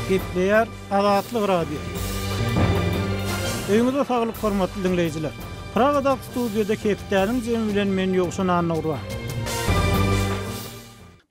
Gepleýär Azatlyk Radiosy. Öýüňize saglyk hormatly diňleýjiler. Pragadaky studiýada hepdäniň jemi bilen men Ýowşan Annagurban.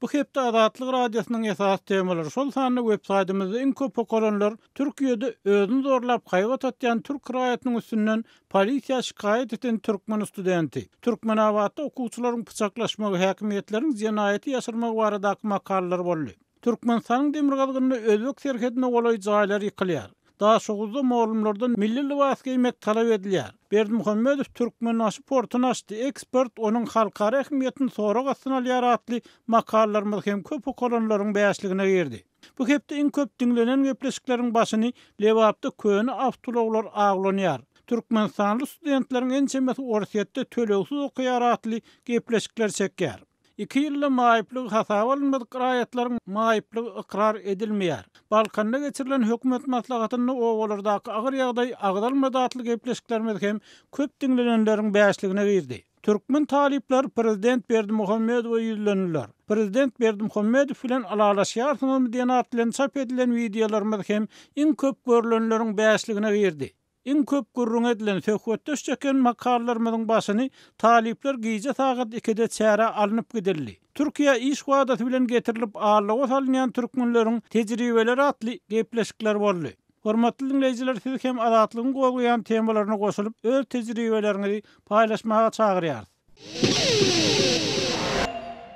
Bu hepde Azatlyk Radiosynyň esasy temalary, şol sanda websaýtymyzda iň köp okalanlar Türkiýede özüni zorlap haýbat atýan türk raýatynyň üstünden polisiýa şikaýat eden türkmen studenti, Türkmenabatda okuwçylaryň pyçaklaşmagy, häkimiýetleriň jenaýaty ýaşyrmagy baradaky makalalar boldy. Türkmenistanyň demirgazygynda özbek serhedine golaý jaýlar ýykylýar. Daşoguzda mugallymlardan milli lybas geýmek talap edilýär. Berdimuhamedow Türkmenbaşy portuny açdy, ekspert onuň halkara ähmiýetini sorag astyna alýar atly makalalarymyz hem köp okalanlaryň bäşligine girdi. Bu hepde iň köp diňlenen gepleşikleriň başyny Lebapda köne awtoulaglar awlanýar, türkmenistanly studentleriň ençemesi Orsýetde tölegsiz okaýar atly gepleşikler çekýär. Iki ýylda maýyplygy hasaba alynmadyk raýatlaryň maýyplygy ykrar edilmeýär. Balkanda geçirilen hökümet maslahatynda obalardaky agyr ýagdaý agzalmady atly gepleşiklerimiz hem köp diňlenenleriň bäşligine girdi. Türkmen talyplary prezident Berdimuhamedowa ýüzlendiler. Prezident Berdimuhamedow bilen ylalaşýarsyňyzmy diýen at bilen çap edilen wideolarymyz hem iň köp görlenleriň bäşligine girdi. Iň köp gürrüňi edilen, söhbetdeş çeken makalalarymyzyň başyny talyplar gije sagat ikide çärä alnyp gidildi. Türkiýä iş wadasy bilen getirilip aldawa salynýan türkmenleriň tejribeleri atly gepleşikler boldy. Hormatly diňleýjiler sizi hem Azatlygyň gozgaýan temalaryna goşulyp öz tejribeleriňizi paýlaşmaga çagyrýarys.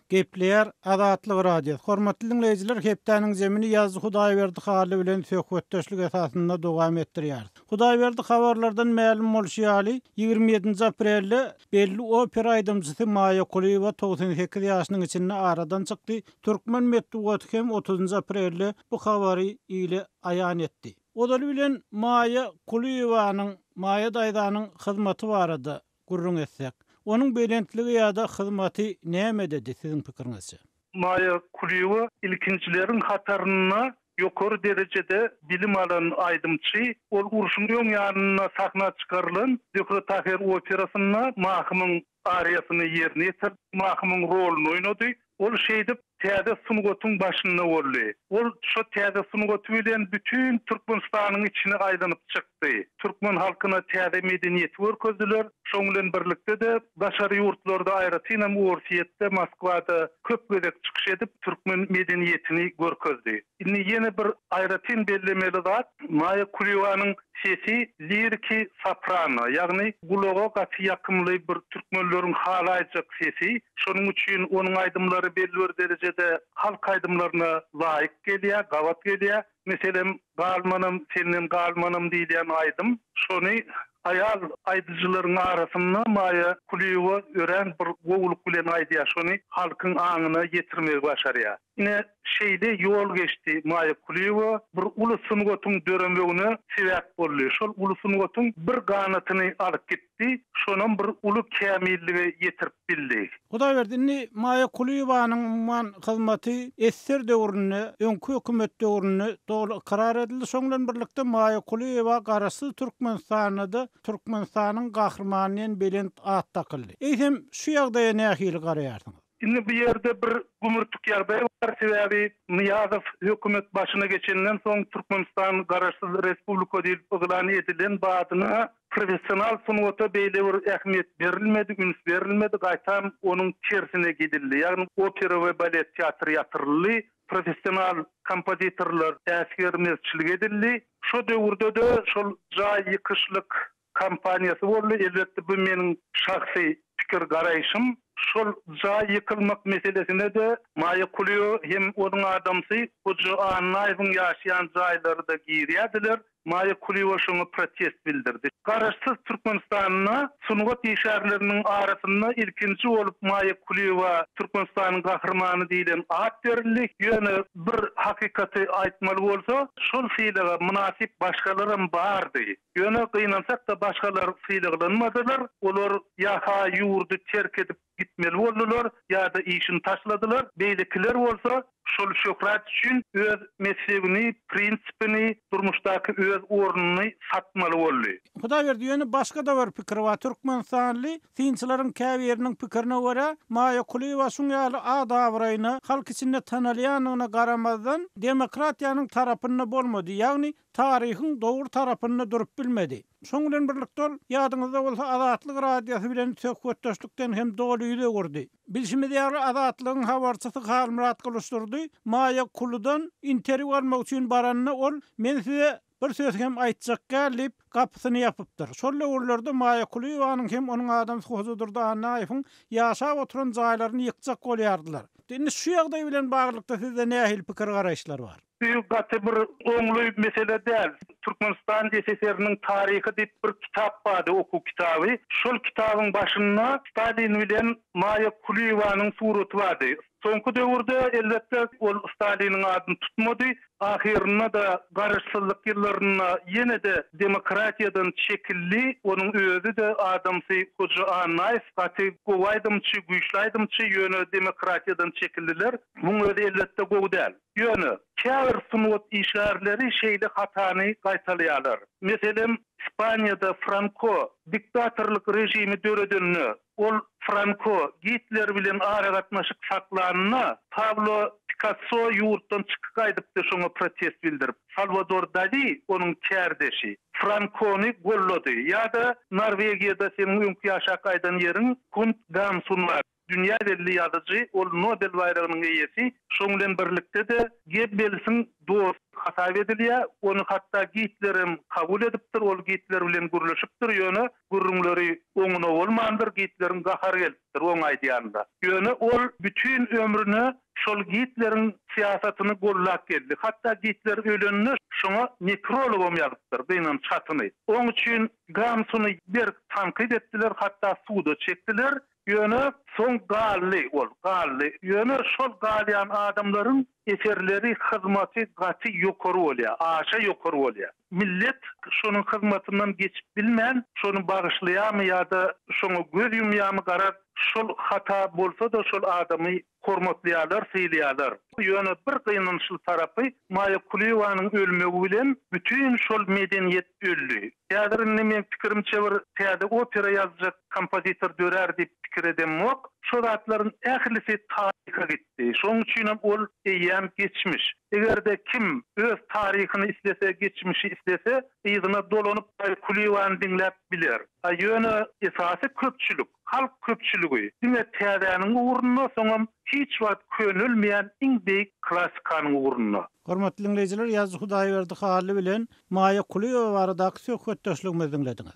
Gepleýär Azatlyk Radiosy. Hormatly diňleýjiler hepdäniň zemini Ýazzy Hudaýberdi Hally bilen söhbetdeşlik esasynda dowam etdirýäris. Hudaýberdi habarlardan mälim bolşy ýaly, 27-nji aprelde belli opera aýdymçysy Maýa Kulyýewa 98 ýaşynyň içinde aradan çykdy. Türkmen metbugaty hem otuzynjy aprelde bu habary ile aýan etdi. Ozaly bilen Maýa Kulyýewanyň, Maýa daýzanyň hyzmaty barada gürrüň etsek. Onuň belentligi ýa-da hyzmaty nämededi siziň pikiriňizçe? Maýa Kulyýewa ilkinjileriň hatarynda ýokary derejede bilim alan aýdymçy. Ol urşuň öň ýanynda sahna çykarylan Zöhre-Tahyr operasynda Mahymyň ariýasyny ýerine ýetirdi, Mahymyň roluny oýnady. Ol şeýdip, täze sungatyň başynda boldy. Ol şo täze sungaty bilen bütin Türkmenistanyň içini aýlanyp çykdy. Türkmen halkyna täze medeniýeti görkezdiler. Şoň bilen birlikde-de, daşary ýurtlarda, aýratynam Orsýetde, Moskwada köp gezek çykyş edip, türkmen medeniýetini görkezdi. Indi ýene bir aýratyn bellemeli zat, Maýa Kulyýewanyň sesi liriki soprano, ýagny gulaga gaty ýakymly bir türkmenleriň halaýjak sesi. Şonuň üçin onuň aýdymlary belli bir derejede halk aýdymlaryna laýyk gelýär, gabat gelýär. Meselem, Galmanam, senden galmanam diýilýän aýdym. Şony aýal aýdyjylaryň arasynda Maýa Kulyýewa örän bir gowulyk bilen aýdýar, şony halkyň aňyna ýetirmegi başarýar. Ine, şeýle ýol geçdi Maýa Kulyýewa, bir uly sungatyň döremegine sebäp boldy. Şol uly sungatyň bir ganatyny alyp gitdi, şonam bir uly kämillige ýetirip bildi. Hudaýberdi, indi Maýa Kulyýewanyň umuman hyzmaty ssr döwründe, öňki hökümet döwründe doly ykrar edildi. Şoň bilen birlikde Maýa Kulyýewa Garaşsyz Türkmenistanda-da Türkmenistanyň Gahrymany diýen belent at dakyldy. Eýsem, şu ýagdaýa nähili garaýarsyňyz? Indi bu ýerde bir gümürtik ýagdaý bar, sebäbi Nyýazow hökümet başyna geçenden soň Türkmenistan garaşsyz respublika diýlip yglan edilen badyna professional sungata beýle bir ähmiýet berilmedi, üns berilmedi, gaýtam onuň tersine gidildi, ýagny opera we balet teatry ýatyryldy, professional kompozitorlar äsgermezçilik edildi. Şo döwürde-de şol jaý ýykyşlyk Kampaniýasy boldy. Elbetde bu meniň şahsy pikir garaýşym. Şol jaý ýykylmak meselesine-de Maýa Kulyýewa hem onuň adamsy Hoja Annaýewiň ýaşaýan jaýlary-da girýärdiler. Maýa Kulyýewa şoňa protest bildirdi. Garaşsyz Türkmenistanda sungat işgärleriniň arasynda ilkinji bolup Maýa Kulyýewa Türkmenistanyň Gahrymany diýlen at berildi. Ýöne bir hakykaty aýtmaly bolsa, şol sylaga mynasyp başgalaram bardy. Ýöne gynansak-da başgalar sylaglanmadylar, olar ýa-ha ýurdy terk edip gitmeli boldular, ýa-da işini taşladylar, beýlekiler bolsa. Şol şöhrat üçin öz messebini, prinsipini, durmuşdaky öz ornuny satmaly boldy. Hudaýberdi, ýöne başga-da bir pikir bar. Türkmenistanly synçylaryň käbiriniň pikirine görä, Maýa Kulyýewa şuň ýaly at-abraýyna, halk içinde tanalýandygyna garamazdan, demokratiýanyň tarapynda bolmady, ýagny taryhyň dogry tarapynda durup bilmedi. Şoň bilen birlikde ol, ýadyňyzda bolsa, Azatlyk Radiosy bilen söhbetdeşlikden hem doly ýüz öwürdi. Bilşimiz ýaly, Azatlygyň habarçysy Halmyrat Gylyçdurdy Maýa Kuludan interwýu almak üçin baranda ol, Men size bir söz hem aýtjak däl diýip, gapysyny ýapypdyr. Şol döwürlerde Maýa Kulyýewanyň hem onuň adamsy Hojadurdy Annaýewiň ýaşap oturan jaýlaryny ýykjak bolýardylar. Indi şu ýagdaý bilen baglylykda sizde nähili pikir-garaýyşlar bar? Bu gaty bir oňly mesele däl. Türkmenistan SSR-niň taryhy diýip bir kitap bardy, okuw kitaby. Şol kitabyň başynda Stalin bilen Maýa Kulyýewanyň suraty bardy. Soňky döwürde, elbetde, ol Staliniň adyny tutmady. Ahyrynda-da garaşsyzlyk ýyllarynda ýene-de demokratiýadan çekildi. Onuň özi-de, adamsy Hoja Annaýew gaty gowy aýdymçy, güýçli aýdymçy, ýöne demokratiýadan çekildiler. Muň özi, elbetde, gowy däl. Ýöne, käbir sungat işgärleri şeýle hatany gaýtalaýarlar. Meselem, Ispaniýada Franko diktatorlyk režimi döredende, ol Franko Gitler bilen aragatnaşyk saklanynda, Pablo Pikasso ýurtdan çykyp gaýdypdy şoňa protest bildirip. Salwador Dali, onuň kärdeşi, Frankony gollady. Ýa-da Norwegiýada seniň öňki ýaşap gaýdan ýeriň Kund Gamsun bar. Dünýä belli ýazyjy, ol Nobel baýragynyň eýesi, şoň bilen birlikde-de Gebbelsiň dosty hasap edilýär. Ony hatda Gitlerem kabul edipdir, ol Gitler bilen gürleşipdir, ýöne gürrüňleri oňuna bolmandyr, Gitleriň gahary gelipdir oň aýdýanyna. Ýöne ol bütin ömrüne şol Gitleriň syýasatyny gollap geldi. Hatda Gitler ölende şoňa nekrologam ýazypdyr, gynanç hatyny. Oň üçin Gamsuny berk tankyt etdiler, hatda suda çekdiler. Ýöne soň galdy ol, galdy. Ýöne şol galýan adamlaryň eserleri, hyzmaty gaty ýokary bolýar, aşa ýokary bolýar. Millet şonuň hyzmatyndan geçip bilmän, şony bagyşlaýarmy ýa-da şoňa göz ýumýarmy, garaz, şol hata bolsa-da şol adamy hormatlaýarlar, sylaýarlar. Ýöne bir gynançly tarapy, Maýa Kulyýewanyň ölmegi bilen bütin şol medeniýet öldi. Häzir indi meň pikirimçe bir täze opera ýazjak kompozitor dörär diýip pikir edemok. Şo zatlaryň ählisi taryha gitdi. Şonuň üçinem ol eýýäm geçmiş. Eger-de kim öz taryhyny islese, geçmişi islese, yzyna dolanyp Maýa Kulyýewany diňläp biler. A ýöne esasy köpçülik, halk köpçüligi diňe täzäniň ugrunda, soňam hiç wagt könelmeýän iň beýik klassikanyň ugrunda. Hormatly diňleýjiler, ýazyjy Hudaýberdi Hally bilen Maýa Kulyýewa baradaky söhbetdeşligimizi diňlediňiz.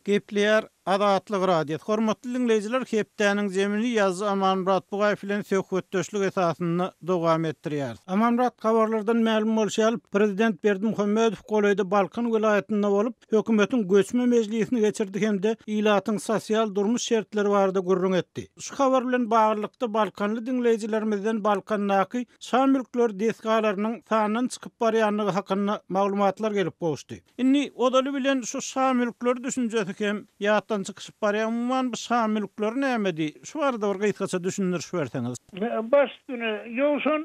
Gepleýär Azatlyk Radiosy. Hormatly diňleýjiler, hepdäniň jemini ýazyjy Amanmyrat Bugaýew bilen söhbetdeşlik esasynda dowam etdirýäris. Amanmyrat, habarlardan mälim bolşy ýaly, prezident Berdimuhamedow golaýda Balkan welaýatynda bolup, hökümetiň göçme mejlisini geçirdi hem-de ilatyň sosial-durmuş şertleri barada gürrüň etdi. Şu habar bilen baglylykda, balkanly diňleýjilerimizden Balkandaky şa mülkleri desgalarynyň sandan çykyp barýandygy hakynda maglumatlar gelip gowuşdy. Indi ozaly bilen şu şa mülkleri düşünjesi hem ýatdan çykyşyp barýar. Umuman bu şa mülkleri nämedi? Şu barada bir gysgaça düşündiriş berseňiz. Baş üstüne, Ýowşan,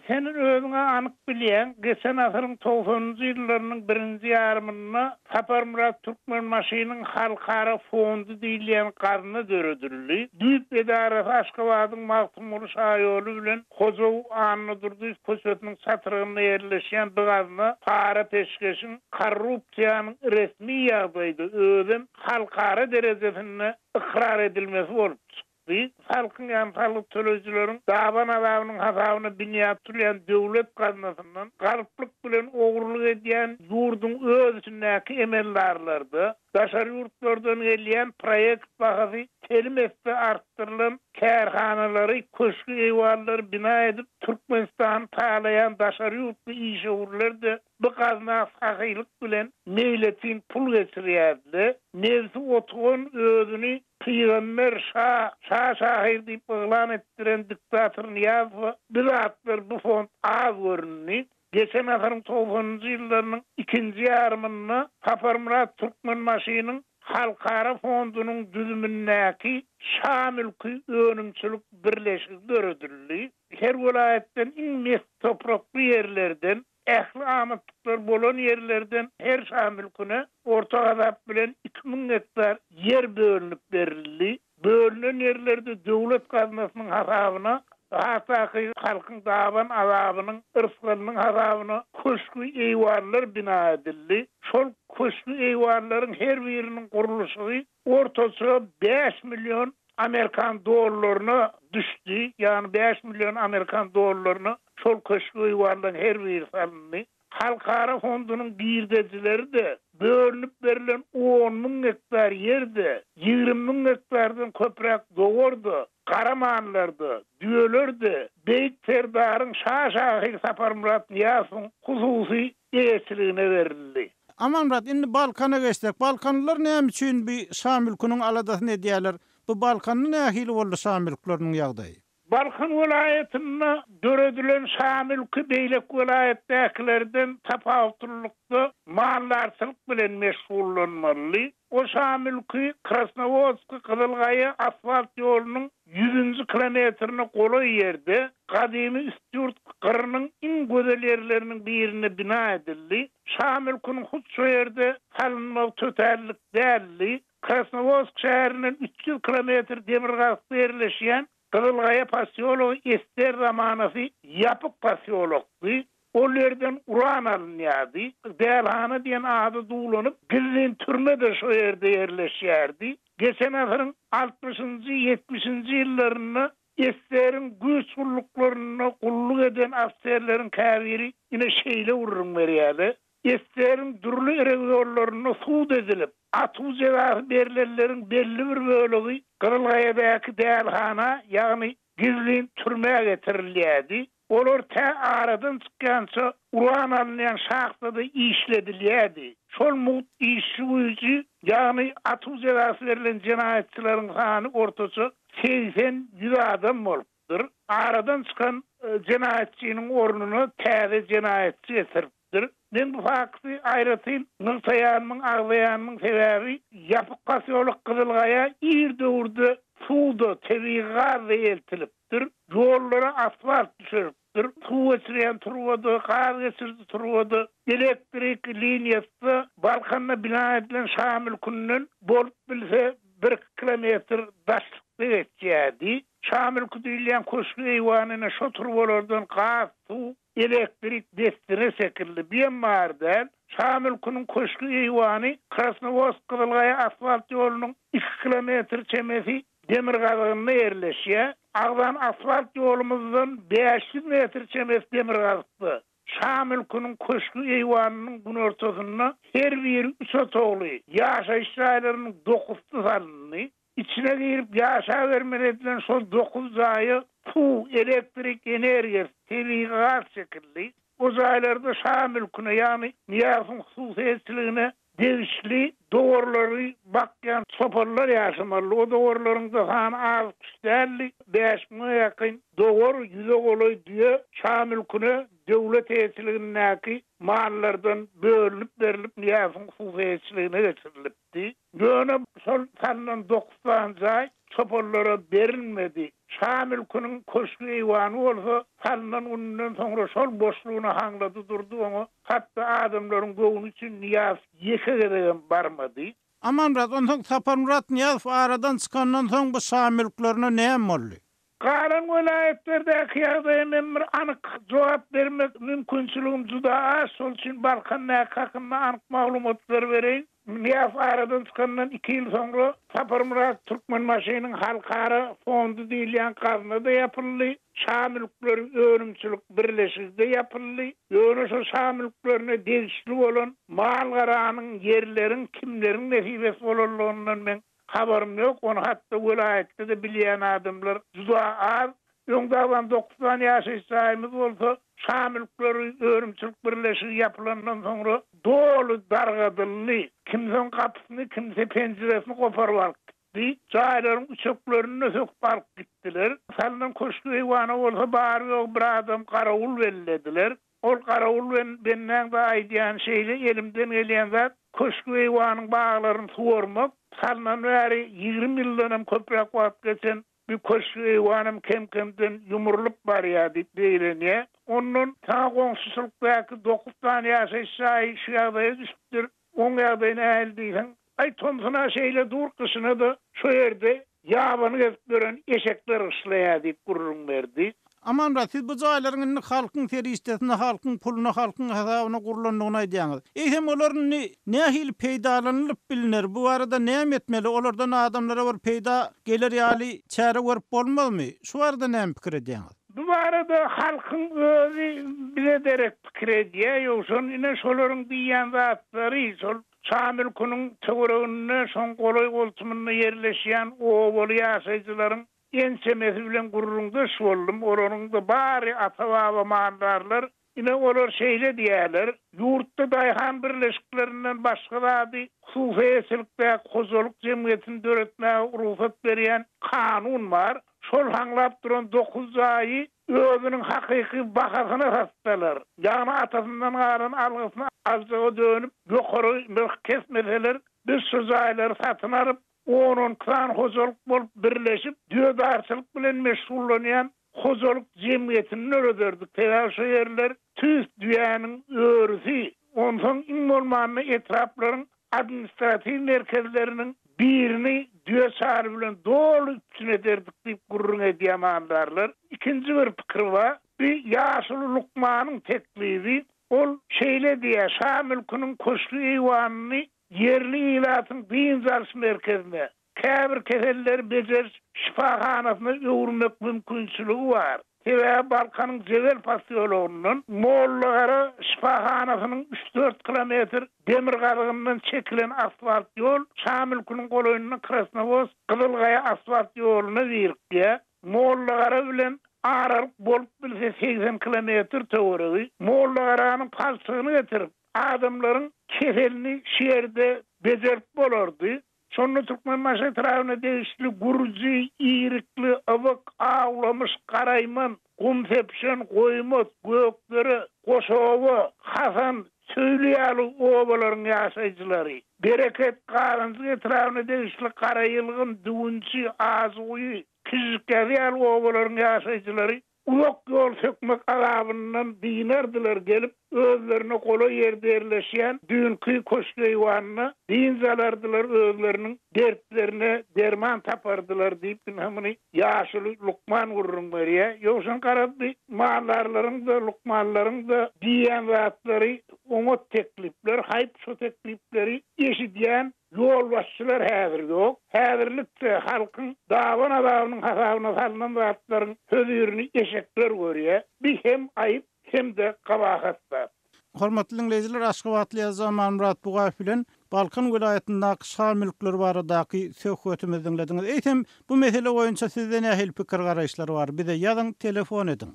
sen özüň-ä anyk bilýäň, geçen asyryň togsanynjy ýyllarynyň birinji ýarymynda Saparmyrat Türkmenbaşynyň Halkara fondy diýilýän gazna döredildi. Düýp edarasy Aşgabadyň Magtymguly şaýoly bilen Hojaw Annadurdyýew köçesiniň çatrygynda ýerleşýän bu gazna para-peşgeşiň, korrupsiýanyň resmi ýagdaýda, özem halkara derejesinde ykrar edilmesi bolup çykdy. Halkyň, ýagny salgyt töleýjileriň daban azabynyň hasabyna binýat tutulýan döwlet gaznasyndan galplyk bilen ogurlyk edýän ýurduň öz içindäki emeldarlarda, daşary ýurtlardan gelýän proýekt bahasy telim esse artdyrylan kärhanalary, köşgi-eýwanlary bina edip, Türkmenistany talaýan daşary ýurtly işewürler-de bu gazna sahylyk bilen meýletin pul geçirýärdi-de, nebsi otugan özüni pygamber, şa, şa şahyr diýip yglan etdiren diktator Nyýazowa bu zatlar, bu fond az göründi. Geçen asyryň togsanynjy ýyllarynyň ikinji ýarymynda Saparmyrat Türkmenbaşynyň. Halkara fondunyň düzümindäki Şa mülki önümçilik birleşigi döredildi. Her welaýatdan iň mes toprakly ýerlerden, ähli amatlyklar bolan ýerlerden her şa mülküne orta hasap bilen 2000 gektar ýer bölünip berildi. Bölünen ýerlerde döwlet gaznasynyň hasabyna, has takygy halkyň daban azabynyň, yrsgalynyň hasabyna köşgi-eýwanlar bina edildi. Şol köşgi-eýwanlaryň her biriniň gurluşygy ortaça bäş million amerikan dollaryna düşdi, ýagny bäş million amerikan dollaryna şol köşgi-eýwanlaryň her biri salyndy. Halkara fondunyň girdejileri-de, bölünip berlen on müň gektar ýer-de, 20 müň gektardan köpräk dowar-da, gara mallar-da, düýeler-de Beýik Serdaryň şa şahyr Saparmyrat Nyýazowyň hususy eýeçiligine berildi. Amanmyrat, indi Balkana geçsek, balkanlylar näme üçin bi şa mülküniň aladasyny edýärler? Bu Balkanda nähili boldy şa mülkleriniň ýagdaýy? Balkan welaýatynda döredilen şa mülki beýleki welaýatdakylardan tapawutlylykda maldarçylyk bilen meşgullanmalydy. O şa mülki Krasnowodsk-Gyzylgaýa asfalt ýolunyň ýüzünji kilometrine golaý ýerde, gadymy Üstýurt gyrynyň iň gözel ýerleriniň birinde bina edildi. Şa mülküniň hut şo ýerde salynmagy tötänlik däldi. Krasnowodsk şäherinden 300 kilometr demirgazykda ýerleşýän Gyzylgaýa posýology ssr zamanasy ýapyk posýolokdy. Ol ýerden uran alynýardy. Dälhana diýen ady duwlanyp, gizlin türme-de şo ýerde ýerleşýärdi. Geçen asyryň altmyşynjy, ýetmişinji ýyllarynda ssr-iň güýç gulluklarynda gulluk eden ofiserleriň käbiri ine şeýle gürrüň berýärler, Ssr-iň dürli regionlarynda sud edilip, atuw jezasy berlenleriň belli bir bölegi Gyzylgaýadaky dälhana, ýagny gizlin türmä getirilýärdi. Olar tä aradan çykýança uran alynýan şahtada işledilýärdi. Şol mugt işçi güýji, ýagny atuw jezasy berlen jenaýatçylaryň sany ortaça 80-ýüz adam bolupdyr. Aradan çykan jenaýatçynyň ornuna täze jenaýatçy getiripdir. Men bu fakty aýratyn nygtaýanymyň, agzaýanymyň sebäbi ýapyk posýolok Gyzylgaýa ir döwürde suw-da, tebigy gaz-da eltilipdir, ýollara asfalt düşelipdir, suw geçirýän turba-da, gaz geçiriji turba-da, elektrik liniýasy-da Balkanda bina edilen şa mülkünden bolup bilse bir-iki kilometr daşlykda geçýärdi. Şa mülki diýilýän köşgi-eýwan ine şo turbalardan gaz, suw, elektrik dessine çekildi. Biem bar däl. Şa mülküniň köşgi-eýwany Krasnowodsk-Gyzylgaýa asfalt ýolunyň iki kilometr çemesi demirgazygynda ýerleşýär. Agzan asfalt ýolumyzdan 500 metr çemesi demirgazykda. Şa mülküniň köşgi-eýwanynyň günortasynda her biri üç otagly ýaşaýyş jaýlarynyň dokuzsy salyndy. Içine girip ýaşabermeli edilen şol dokuz jaýa suw, elektrik energiýasy, tebigy gaz çekildi. O jaýlarda şa mülküne, ýagny Nyýazowyň hususyýetçiligine degişli dowarlary bakýan çopanlar ýaşamalydy. O dowarlaryň-da sany az-küş däldi. Bäş müňe ýakyn dowar, ýüze golaý düýe şa mülküne döwlet eýeçiligindäki mallardan bölünip berlip Nyýazowyň hususyýetçiligine geçirilipdi. Ýöne şol salnan dokuz sany jaý çopanlara berilmedi. Şa mülküniň köşgi-eýwany bolsa salnan gününden soňra şol boşlugyna haňlady durdy, oňa hatda adamlaryň göwni üçin Nyýazow ýeke gezegem barmady. Amanmyrat, onsoň Saparmyrat Nyýazow aradan çykandan soň bu şa mülklerine näme boldy? Galan welaýatlardaky ýagdaýa men bir anyk jogap bermek mümkinçiligim juda az, şol üçin Balkandaky hakynda anyk maglumatlary bereýin. Nyýazow aradan çykandan iki ýyl soňra Saparmyrat Türkmenbaşynyň Halkara fondy diýilýän gazna-da ýapyldy, Şa mülkleri önümçilik birleşigi-de ýapyldy. Ýöne şo şa mülklerine degişli bolan mal-garanyň, ýerleriň kimleriň nesibesi bolanlygyndan men Habarym ýok, ony hatda welaýatda-da bilýän adamlar juda az. Öňde agzan dokuz sany ýaşaýyş jaýymyz bolsa, Şa mülkleri önümçilik birleşigi ýapylandan soňra doly dargadyldy. Kimseň gapysyny, kimse penjiresini goparyp alyp gitdi. Jaýlaryň üçeklerini-de söküp alyp gitdiler. Salnan köşgi-eýwana bolsa bary-ýogy bir adam garawul bellediler. Ol garawul bendäň-de aýdýany şeýle, elimden gelýän zat. Köşgi-eýwanyň baglaryny suwarmak, salnan bäri 20 ýyldan hem köpräk wagt geçen bu köşgi-eýwanam kem-kemden ýumrulyp barýar diýip zeýrenýär. Ondan saňa goňşuçylykdaky dokuz sany ýaşaýyş jaýy şu ýagdaýa düşüpdir. Oň ýagdaýy nähili diýseň, aý tomsuna şeýle dur, gyşyna-da şo ýerde ýabany gezip ýören eşekler gyşlaýar diýip gürrüň berdi. Amanmyrat, siz bu jaýlaryň indi halkyň serişdesine, halkyň puluna, halkyň hasabyna gurlandygyny aýdýaňyz. Eýsem olar indi nähili peýdalanylyp bilner, bu barada näme etmeli, olardan adamlara bir peýda geler ýaly çäre görüp bolmazmy? Şu barada näme pikir edýäňiz? Bu barada halkyň özi bize derek pikir edýär, ýogsam ine şolaryň diýýän zatlary şol şa mülküniň töwereginde, şoň golaý-goltumynda ýerleşýän obaly ýaşaýjylaryň ençemesi bilen gürrüňdeş boldum, olaryň-da bary ata-baba maldarlar, Ine, olar şeýle diýýärler, Ýurtda daýhan birleşiklerinden başga zady hususy eýeçilikdäki hojalyk jemgyýetini döretmäge rugsat berýän kanun bar. Şol haňlap duran dokuz jaýy özüniň hakyky bahasyna satsalar, ýagny atasyndan galan algysyny aljaga dönüp, ýokary nyrh kesmeseler, biz şu jaýlary satyn alyp, on-on iki sany hojalyk bolup birleşip, düýedarçylyk bilen meşgullanýan hojalyk jemgyýetini dörederdik. Sebäbi şo ýerler tüýs düýäniň örüsi. Onsoň iň bolmanda etraplaryň administratiw merkezleriniň birini düýe çary bilen doly üpjün ederdik diýip gürrüň edýär maldarlar. Ikinji bir pikir bar. Bu ýaşuly lukmanyň teklibi. Ol şeýle diýýär, Şa mülküniň köşgi-eýwanyny ýerli ilatyň dynç alyş merkezine, käbir keselleri bejeriş şypahanasyna öwürmek mümkinçiligi bar. Sebäbi Balkanyň Jebel posýologyndan Mollagara şypahanasynyň üç-dört kilometr demirgazygyndan çekilen asfalt ýol Şa mülküniň golaýynda Krasnowodsk, Gyzylgaýa asfalt ýoluna birikýär. Mollagara bilen aralyk bolup bilse 80 kilometr töweregi. Mollagaranyň palçygyny getirip, adamlaryň keselini şu ýerde bejerip bolardy. Şonda Türkmenbaşy etrabyna degişli Gürji, Irikli, Ybyk, Awlamyş, Garaýman, Gumsepşen, Goýmat, Gökdere, Goşoba, Hasan, Söýli ýaly obalaryň ýaşaýjylary, Bereket, Gazanjyk etrabyna degişli Garaýylgyn, Düwünçi, Ajyguýy, Kižžikýazy ýaly obalaryň ýaşaýjylary Uzak ýol sökmek azabyndan dynardylar, gelip, özlerine golaý ýerde ýerleşýän düýnki köşk-eýwanda dynç alardylar, özleriniň dertlerine derman tapardylar diýip, ynha muny ýaşuly lukman gürrüň berýär. Ýowşan garady, maldarlaryň-da, lukmanlaryň-da diýýän zatlary oňat teklipler, haýp şo teklipleri eşidýän Ýolbaşçylar häzir ýok. Häzirlikçe halkyň daban azabynyň hasabyna salnan zatlaryň hözirini eşekler görýär. Bi hem aýyp, hem-de gabahat zat. Hormatly diňleýjiler, aşgabatly ýazyjy Amanmyrat Bugaýew bilen Balkan welaýatyndaky şa mülkleri baradaky söhbetimizi diňlediňiz. Eýsem, bu mesele boýunça sizde nähili pikir-garaýyşlar bar? Bize ýazyň, telefon ediň.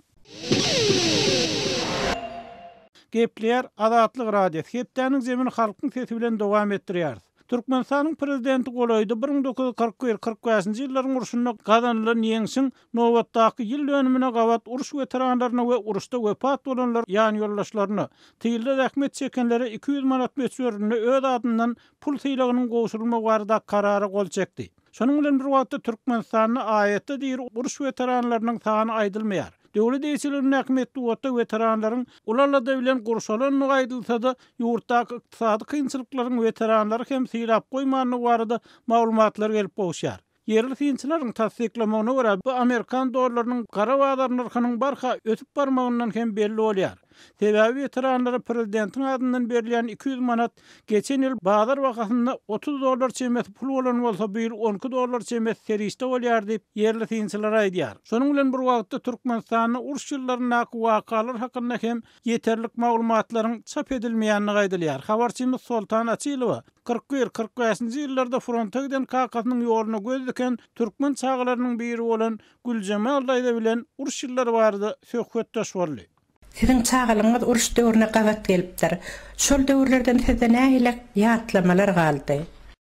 Gepleýär Azatlyk Radiosy, hepdäniň zemini halkyň sesi bilen dowam etdirýäris. Türkmenistanyň Prezidenti golaýda 1941, 45-nji ýyllaryň urşunda gazanylan ýeňşiň nobatdaky ýyl dönümine gabat uruş weteranlaryna we uruşda wepat bolanlar ýanýoldaşlaryna, tylda zähmet çekenlere 200 manat möçberinde öz adyndan pul sylagynyň gowşurylmagy barada Karara gol çekdi. Şonuň bilen bir wagtda Türkmenistanda aýatda diri uruş weteranlarynyň sany aýdylmaýar. Döwlet eýeçiligindäki metbugatda weteranlaryň uly alada bilen gurşalandygy aýdylsa-da, ýurtdaky ykdysady kynçylyklaryň weteranlary hem sylap goýmandygy barada maglumatlar gelip gowuşýar. Ýerli synçylaryň tassyklamagyna görä, bu amerikan dollarynyň gara bazar nyrhynyň barha ösüp barmagyndan hem belli bolýar. Sebäbi weteranlara prezidentiň adyndan berilýän 200 manat geçen ýyl bazar bahasynda 30 dollar çemesi pul bolan bolsa, bu ýyl 12 dollar çemesi serişde bolýar diýip, ýerli synçylar aýdýar. Şonuň bilen bir wagtda, Türkmenistanda uruş ýyllaryndaky wakalar hakynda hem ýeterlik maglumatlaryň çap edilmeýändigi aýdylýar. Habarçymyz Soltan Açylowa 41, 45-nji ýyllarda fronta giden kakasynyň ýoluna göz diken türkmen çagalarynyň biri bolan Güljemal daýza bilen uruş ýyllary barada söhbetdeş boldy. Siziň çagalygyňyz uruş döwrüne gabat gelipdir. Şol döwürlerden sizde nähili ýatlamalar galdy?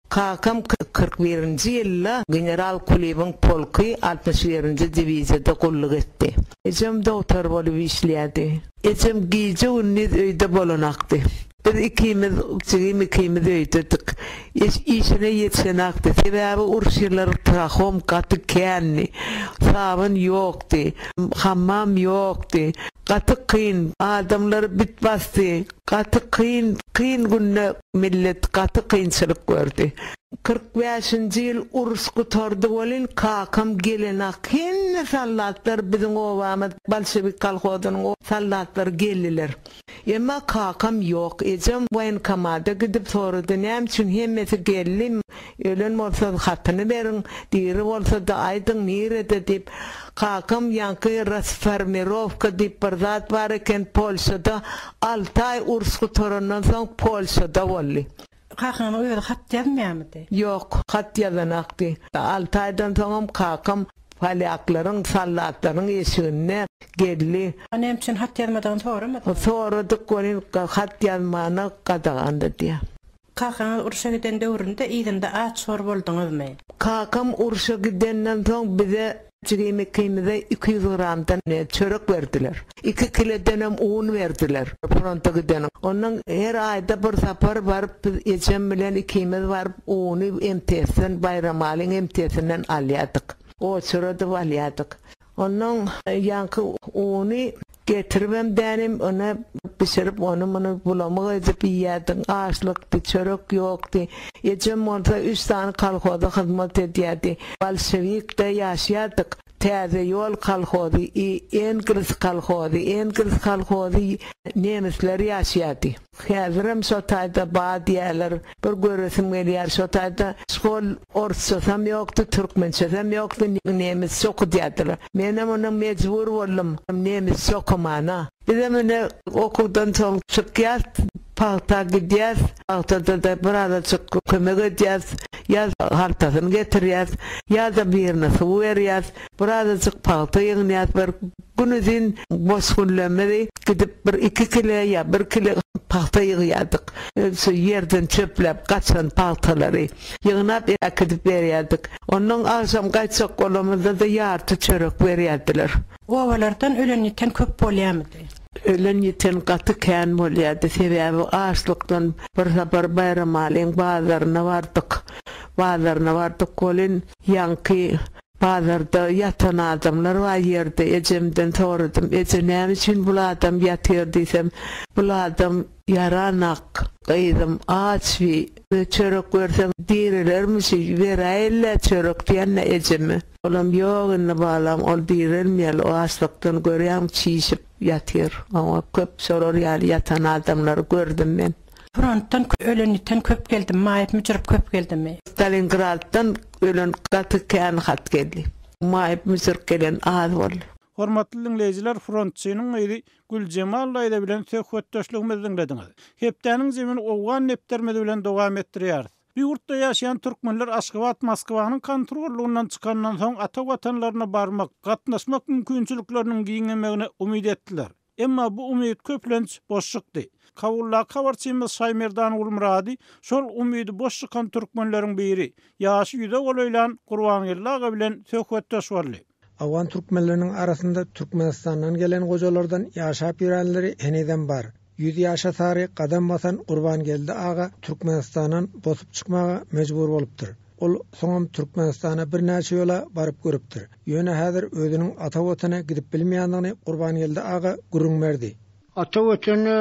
Kakam 41-nji ýylda general Kulybyň polky 61-nji diwiziýada gulluk etdi. Ejem dogtor bolup işleýärdi. Ejem gije-gündiz öýde bolanakdy. Biz ikimiz, jigim ikimiz öýdedik. Işine ýetişenakdy. Sebäbi uruş ýyllary trahom gaty kändi. Sabyn ýokdy. Hammam ýokdy. Gaty kyn. Adamlary bit basdy. Gaty kyn, kyn günde millet gaty kynçylyk gördi. 45-nji ýyl uruş gutardy welin kakam gelenak hemme soldatlar biziň obamyz bolşewik kolhozynyň soldatlary geldiler. Emma kakam ýok. Ejem woýenkomada gidip sorady, näme üçin hemmesi geldi, ölen bolsa hatyny beriň, diri bolsa-da aýdyň nirede diýip. Kakam ýaňky rasformirowka diýip bir zat bar eken Polşada, alty aý uruş gutarandan soň Polşada boldy. Kakaňyň özi hat ýazmaýarmydy? Ýok, hat ýazanakdy. Alty aýdan soňam kakam polýaklaryň, soldatlaryň eşiginde geldi. Näme üçin hat ýazmadygyny soramadyňyzmy? Soradyk welin, hat ýazmana gadagandy diýýär. Kakaňyz urşa giden döwründe yzynda aç-hor bolduňyzmy? Kakam urşa gidenden soň bize Jigim ikimize 200 gramdan çörek berdiler. Iki kiledenem un berdiler fronta gideniň. Ondan her aýda bir sapar baryp biz ejem bilen ikimiz baryp uny MTS-den Baýramalyň MTS-inden alýardyk. Oçuradyp alýardyk. Ondan ýaňky uny getiribem dänim ony bişirip ony muny bulamyk edip iýýärdik. Açlykdy, çörek ýokdy. Ejem bolsa üç sany kolhoza hyzmat edýärdi. Bolşewikde ýaşaýardyk. Täze ýol kolhozy i Engels kolhozy. Engels kolhozy nemisler ýaşaýardy. Häzirem şo taýda bar diýýärler. Bir göresim gelýär şo taýda. Şkol orsçasam ýokdy, türkmençesem ýokdy, nemisçe okudýardylar. Menem onda mejbur boldum nemisçe okamana. Bizem ine okuwdan soň çykýas, pagta gidýäs, pagtada-da birazajyk kömek edýäs, ýa haltasyny getirýäs, ýa-da birine suw berýäs, birazajyk pagta ýygnýas, bir günuzyn boş günlerimizi gidip bir iki kile ýa bir kile pagta ýygýardyk. Şu ýerden çöpläp gaçan pagtalary ýygnap äkidip berýärdik. Onnoň agşam gaýtjak bolamyzda-da ýarty çörek berýärdiler. Obalardan ölen-ýiten köp bolýarmydy? Ölen-ýiten gaty kän bolýardy. Sebäbi açlykdan bir sapar Baýramalyň bazaryna bardyk. Bazaryna bardyk welin, ýaňky bazarda ýatan adamlar bar ýerde. Ejemden soradym, Eje, näme üçin bul adam ýatyr diýsem, Bul adam ýaranak, gyzym, aç bi. Çörek berseň direlermişi, beräýeli-dä çörek diýen-dä ejeme. Olam ýok indi balam ol direlmeýär o açlykdan görýäňmi çişip ýatyr oňa köp şolar ýaly ýatan adamlary gördüm men. Frontdan ölen ýiten köp geldimi maýyp müjürip köp geldimi. Stalingraddan ölen gaty kän hat geldi. Maýyp müjürip gelen az boldy. Hormatly diňleýjiler frontçynyň gyzy Güljemal daýza bilen söhbetdeşligimizi diňlediňiz. Hepdäniň jemini owgan depderimiz bilen dowam etdirýäris. Bu ýurtda ýaşaýan türkmenler Aşgabat Moskwanyň kontrollygyndan çykandan soň ata watanlaryna barmak, gatnaşmak mümkinçilikleriniň giňemegine umyt etdiler. Emma bu umyt köplenç boş çykdy. Kabuldaky habarçymyz Şaýmerdan Gulmyrady şol umydy boş çykan türkmenleriň biri, ýaşy ýüze golaýlan Gurbangeldi aga bilen söhbetdeş boldy. Owgan türkmenleriniň arasynda Türkmenistandan gelen gojalardan ýaşap ýörenleri henizem bar. Ýüz ýaşa sary gadam basan Gurbangeldi aga Türkmenistandan bosup çykmaga mejbur bolupdyr. Ol soňam Türkmenistana birnäçe ýola baryp görüpdir. Ýöne häzir özüniň ata Watana gidip bilmeýändigini Gurbangeldi aga gürrüň berdi. Ata Watana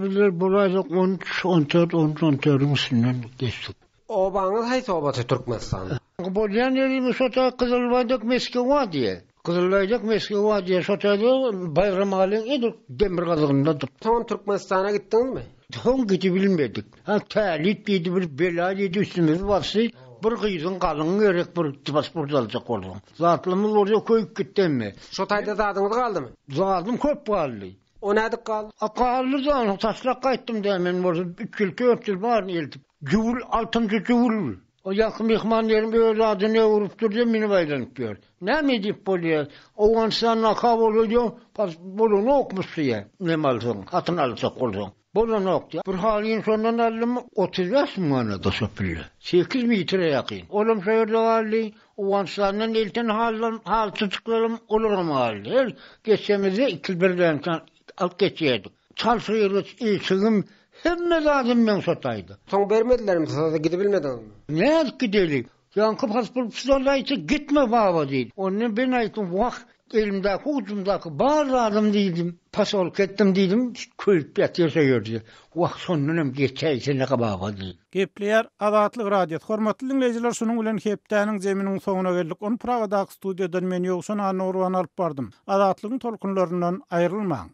bizler bolaýsak on üç, on dört, on üç, on dördüň üstünden geçdik. Obaňyz haýsy obasy Türkmenistanda? Bolýan ýerimiz şo taý Gyzylbaýdak Meskewa diýe. Gyzylbaýdak Meskewa diýe şo taýda Baýramalyň edil demirgazygyndadyr. Soň Türkmenistana gitdiňizmi? Soň gidibilmedik. Ha tälit diýdi bir bela diýdi üstümizi basdy. Bir gyzyň galyňy gerek bir pasport aljak bolsaň. Zatlarymyz bolsa köýüp gitdi hemme. Şo taýda zadyňyz galdymy? Zadym köp galdy. O nädip galdy? A galdy da, taşlap gaýtdym da men bolsa üç ýyl, dört ýyl baryny eltip. Jüwül, altynjy jüwül. O ýaňky myhman ýerim öz adyny öwrüpdir-de münüp aýlanyp ýör. Näme edip bolýar? Owganystanda Kabul öýde pas bolanokmyş diýýär, neme alsaň, satyn aljak bolsaň. Bolanok diýýär. Bir halyny şondan aldym, 35 manada şo pille. Sekiz metre ýakyn. Olam şo ýerde galdy. Owganystandan elten halylam, halyçyjyklaram olaram galdy. Her geçemizde ikil birden alyp geçýärdik. Çal sygyrgyç eşigim. Hemme zadym meň şo taýda. Soň bermedilermi size gidibilmediňizmi? Nädip gideli? Ýaňky pasportçylar aýtdy, gitme baba diýdi. Onda men aýtdym, wah, elimdäki, ujumdaky bar zadym diýdim, posolka etdim diýdim, köýüp ýatyr şo ýerde. Wah, şondan hem geçäýsene baba diýdim. Gepleýär Azatlyk Radiosy. Hormatly diňleýjiler şunuň bilen hepdäniň zeminiň soňuna geldik. Ony Pragadaky studiýadan men Ýowşan Annagurban alyp bardym. Azatlygyň tolkunlaryndan aýrylmaň.